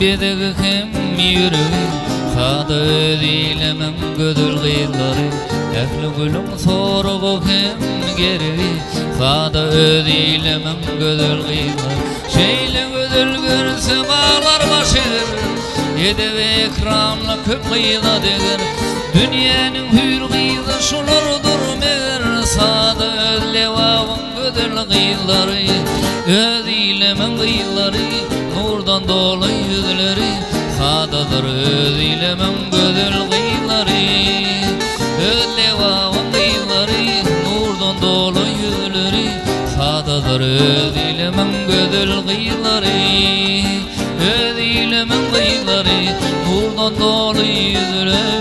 bezegi hem ýüregi, Sada öz ilimiň gözel gyzlary, Ähli gülüň soragy hem geregi, Sada öz ilimiň gözel gyzlary. Şeýle gözel görse baglar baş eger, Edebi-ekramly köp gyza deger, Dünýäniň hüýr gyzy şulardyr meger, Sada öz Lebabyň gözel gyzlary, Öz ilimiň gyzlary, nurdan doly ýüzleri, Sadadyr öz ilimiň gözel gyzlary, Öz Lebabyň gyzlary, nurdan doly ýüzleri, Sadadyr öz ilimiň gözel gyzlary, Öz ilimiň gyzlary, nurdan doly ýüzleri.